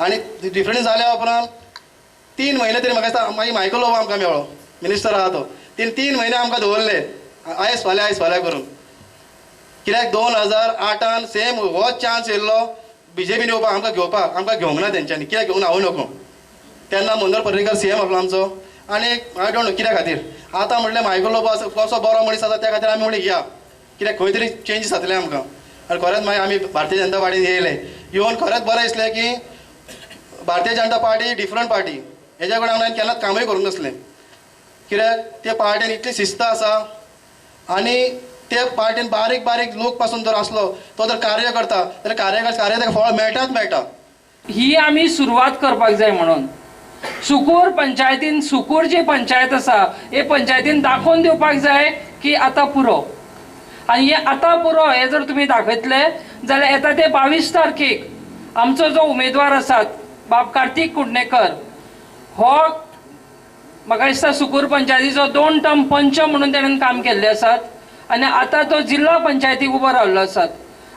आनी डिफरंट जाल्या उपरांत 3 म्हयने तरी म्हाका दिसता मागीर मायकल लोबो आमकां मेळ्ळो, मिनिस्टर आहा तो, 3 म्हयने आमकां दवरले आयज फाल्यां आयज फाल्यां करून. कित्याक 2008 सेम हो चान्स येयल्लो बीजेपीन येवपाक, आमकां घेवपाक, आमकां घेवंक ना तेंच्यांनी. कित्याक घेवंक ना हांव नको. तेन्ना मनोहर पर्रीकर सीएम आसलो आमचो आनी I don't know कित्या खातीर आतां म्हणलें मायकल लोबो कसो बरो मनीस आसा त्या खातीर आमी म्हणलें या, कित्याक खंय तरी चेंजीस जातले आमकां. आनी खरेंच मागीर आमी भारतीय जनता पार्टीन येयले, येवन खरेंच बरें दिसलें की Bharatiya Janata party different party, हेज्या कडेन आमी केन्नाच कामूय करूंक नासलें. कित्याक ते पार्टीन इतली शिस्त आसा आनी ते पार्टीन बारीक बारीक लोक पासून जर आसलो तो जर कार्य करता जाल्यार कार्य ताका फळ मेळटाच मेळटा. ही आमी सुरवात करपाक जाय म्हणून सुकूर पंचायतीन, सुकूर जी पंचायत आसा हे पंचायतीन दाखोवन दिवपाक जाय की आतां पुरो. आनी हे आतां पुरो हे जर तुमी दाखयतले जाल्यार येता ते 22 तारखेक आमचो जो उमेदवार आसात बाब कार्तीक कुडणेकर हो म्हाका दिसता सुकूर पंचायतीचो 2 टर्म पंच म्हणून तेणेन काम केल्ले आसात आनी आतां तो जिल्हा पंचायतीक उबो रावल्लो आसात.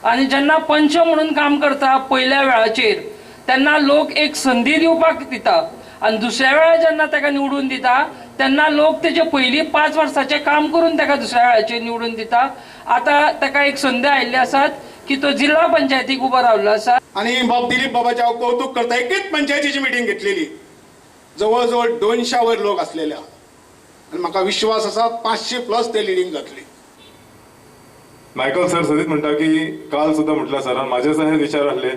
आनी जेन्ना पंच म्हणून काम करता पयल्या वेळाचेर तेन्ना लोक एक संदी दिवपाक दिता आनी दुसऱ्या वेळार जेन्ना ताका निवडून दिता तेन्ना लोक तेजे पयलीं 5 वर्साचें काम करून ताका दुसऱ्या वेळाचेर निवडून दिता. आतां ताका एक संदी आयिल्ली आसात की तो जिल्हा पंचायतीक उबो रावल्लो आसा. आनी बाब दिलीप बाबाचें हांव कौतूक करता, एकेच पंचायतीची मिटींग घेतलेली, जवळ जवळ 200 वयर लोक आसलेले आनी म्हाका विश्वास आसा 500 प्लस ते लिडींग जातली. मायकल सर सदींच म्हणटा की काल सुद्दां म्हटल्या सरान म्हाजे सहेच विचार आहले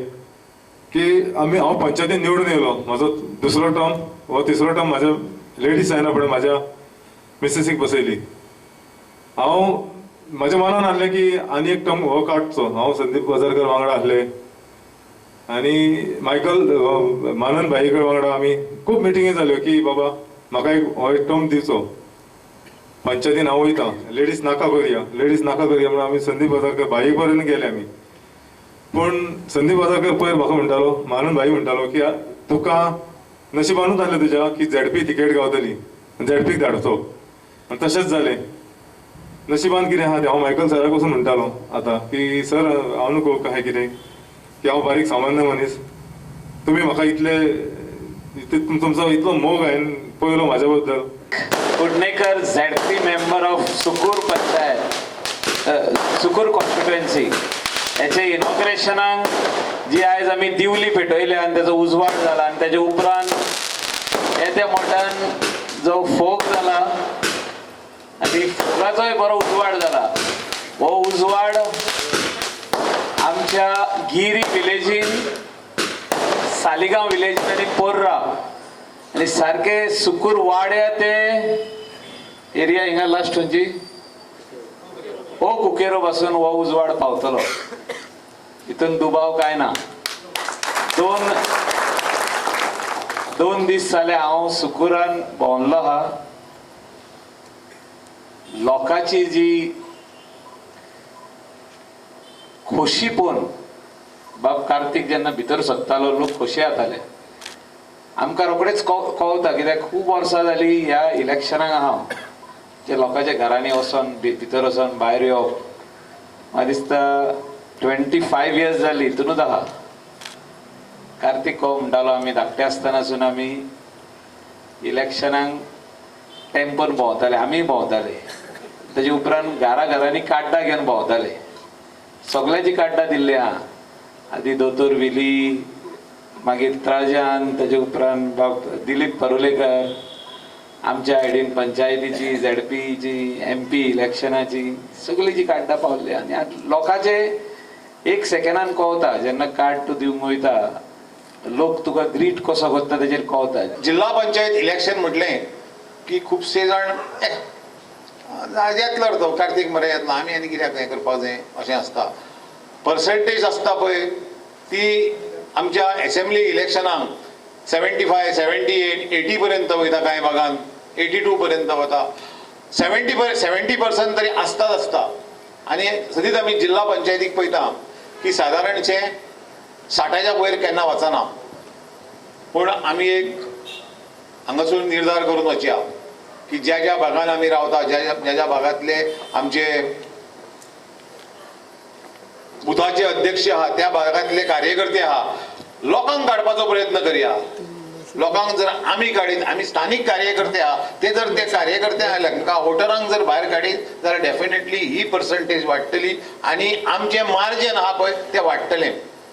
की आमी हांव पंचायतीन निवडून येयलो, म्हजो दुसरो टर्म हो तिसरो टर्म म्हाज्या लेडीज जायना फुडें म्हाज्या मिसेसीक बसयली. हांव म्हाज्या मनान आहलें की आनी एक टर्म हो काडचो. हांव संदीप वझरकर वांगडा आहले आनी मायकल मानन भाई वांगडा आमी खूब मिटिंगी जाल्यो की बाबा म्हाका एक हो एक टर्म दिवचो, पंचायतीन हांव वयता, लेडीज नाका करया, लेडीज नाका करया म्हणून आमी संदीप वझरकर भाई पर्यंत गेले आमी. पूण संदीप वझरकर पयर म्हाका म्हणटालो, मानन भाई म्हणटालो की तुका नशिबानूच आहलें तुज्या की झेडपी तिकेट गावतली, झेडपीक धाडचो. आनी तशेंच जालें. नशिबान कितें आहा तें हांव मायकल सराक वचून म्हणटालो आतां की सर हांव न्हू कहें कितें की हांव बारीक सामान्य मनीस, तुमी म्हाका इतले तुमचो इतलो मोग हांवें पळयलो म्हाज्या बद्दल. Kudnekar ZP member of Sukur panchayat, Sukur constituency, हेचे इनॉग्रेशनाक जी आयज आमी दिवली पेटयल्या आनी तेजो उजवाड जाला आनी तेजे उपरांत येत्या मोट्यान जो फोग जाला आनी फोगाचोय बरो उजवाड जाला. हो उजवाड आमच्या गिरी विलेजीन, सालिगांव विलेजीन आनी पोर्रा आनी सारके सुकूर वाड्या ते एरिया हिंगा लास्ट खंयची हो कुकेरो पासून हो उजवाड पावतलो, हितून दुबाव काय ना. दोन दीस जाले हांव सुकूरान भोंवलो आहा. लोकांची जी खोशी पळोवन बाब कार्तीक जेन्ना भितर सरतालो लोक खोशी जाताले. आमकां रोखडेच कळटा कित्याक खूब वर्सां जाली ह्या इलेक्शनाक आहा, जे लोकांच्या घरांनी वचोन भितर वचोन भायर येवप म्हाका दिसता 25 इयर्स जाली हितूनच आहा. कार्तीक को म्हणटालो आमी धाकटे आसतनासून आमी इलेक्शनाक टेम्पोन भोंवताले, आमीय भोंवताले. तेजे उपरांत घरा घरांनी कार्डां घेवन भोंवताले, सगळ्यांची कार्डां दिल्ली आहा. आदी दोतोर विली, मागीर त्राजान, तेजे उपरांत बाब दिलीप परुलेकर, आमच्या आयडीन पंचायतीची, झेडपीची, एमपी इलेक्शनाची सगळी जी कार्डां पावल्ली. आनी लोकांचे एक सेकंडान कळटा जेन्ना कार्ड तूं दिवंक वयता लोक तुका ग्रीट कसो करता तेजेर कळटा. जिल्हा पंचायत इलेक्शन म्हटलें की खुबशे जाण येतलो तो कार्तीक मरे येतलो, आमी आनी कित्याक हें करपाक जाय अशें आसता. पर्संटेज आसता पळय ती आमच्या एसेंब्ली इलेक्शनाक 75, 78, 80 पर्यंत वयता, कांय भागान 82 पर्यंत वता, 70% तरी आसताच आसता. आनी सदींच आमी जिल्हा पंचायतीक पळयता की सादारणशें 60च्या वयर केन्ना वचना. पूण आमी एक हांगासून निर्धार करून वचया की ज्या ज्या भागान आमी रावता, ज्या ज्या ज्या भागांतले आमचे बुथाचे अध्यक्ष आहा, त्या भागांतले कार्यकर्ते आहा, लोकांक काडपाचो प्रयत्न करया. लोकांक जर आमी काडीत, आमी स्थानीक कार्यकर्ते आहा, ते जर ते कार्यकर्ते आहा वोटरांक जर भायर काडीत जाल्यार डेफिनेटली ही पर्संटेज वाडटली आनी आमचें मार्जन आहा पळय तें वाडटलें.